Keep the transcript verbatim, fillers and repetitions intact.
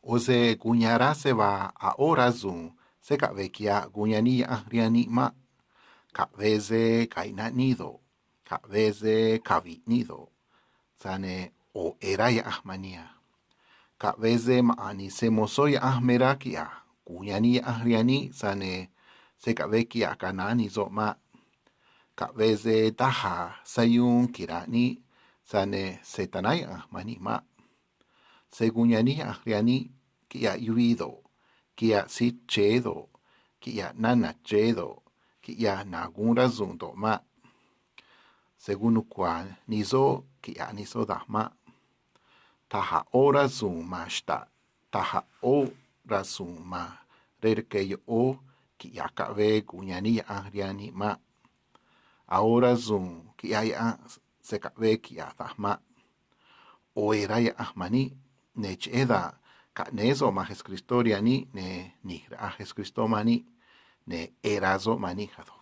ꞌO̱ se gu̱un ya̱ rá se vaa a̱ ꞌó rasu̱u̱n se̱ caꞌve̱e quiꞌya̱j gu̱un ya̱ níꞌ Yaꞌanj rihaan níꞌ maꞌ. Caꞌve̱e se ga̱i̱ꞌ naꞌníꞌ do̱ꞌ, caꞌve̱e se cavi̱ꞌ níꞌ do̱ꞌ, tza̱j ne̱ ꞌo̱ ꞌe̱ rá Yaꞌanj man níꞌ a. Caꞌve̱e se maꞌa̱n nij se‑mo̱zó Yaꞌanj me rá quiꞌya̱j gu̱un ya̱ níꞌ Yaꞌanj rihaan níꞌ, tza̱j ne̱ se̱ caꞌve̱e quiꞌya̱j canaán nij soꞌ maꞌ. Caꞌve̱e se daj a̱ sayuun quira̱nꞌ níꞌ, tza̱j ne̱ se̱ tanáj Yaꞌanj man níꞌ maꞌ. Se̱ gu̱un ya̱ níꞌ Yaꞌanj rihaan níꞌ quiꞌya̱j yuviꞌ do̱ꞌ, quiꞌya̱j síí cheé do̱ꞌ, quiꞌya̱j nana̱ cheé do̱ꞌ, quiꞌya̱j na̱ guún rasu̱u̱n do̱ꞌ maꞌ. Se̱ guun nucua̱j nij soꞌ quiꞌya̱j nij soꞌ da̱j maꞌ. Taj a̱ ꞌó rasu̱u̱n ma̱n xta̱ꞌ, taj a̱ ꞌó rasu̱u̱n ma̱n rej rque yoꞌóó quiꞌya̱j caꞌvee gu̱un ya̱ níꞌ Yaꞌanj rihaan níꞌ maꞌ. A̱ ꞌó rasu̱u̱n quiꞌya̱j Yaꞌanj se̱ caꞌvee quiꞌya̱j da̱j maꞌ. ꞌO̱ ꞌe̱ rá Yaꞌanj man níꞌ, ne̱ cheꞌé dan caꞌnéé soꞌ man Jesucristó rihaan níꞌ, ne̱ nij raꞌa Jesucristó man níꞌ, ne̱ ꞌe̱ rá soꞌ man níꞌ ado̱nj.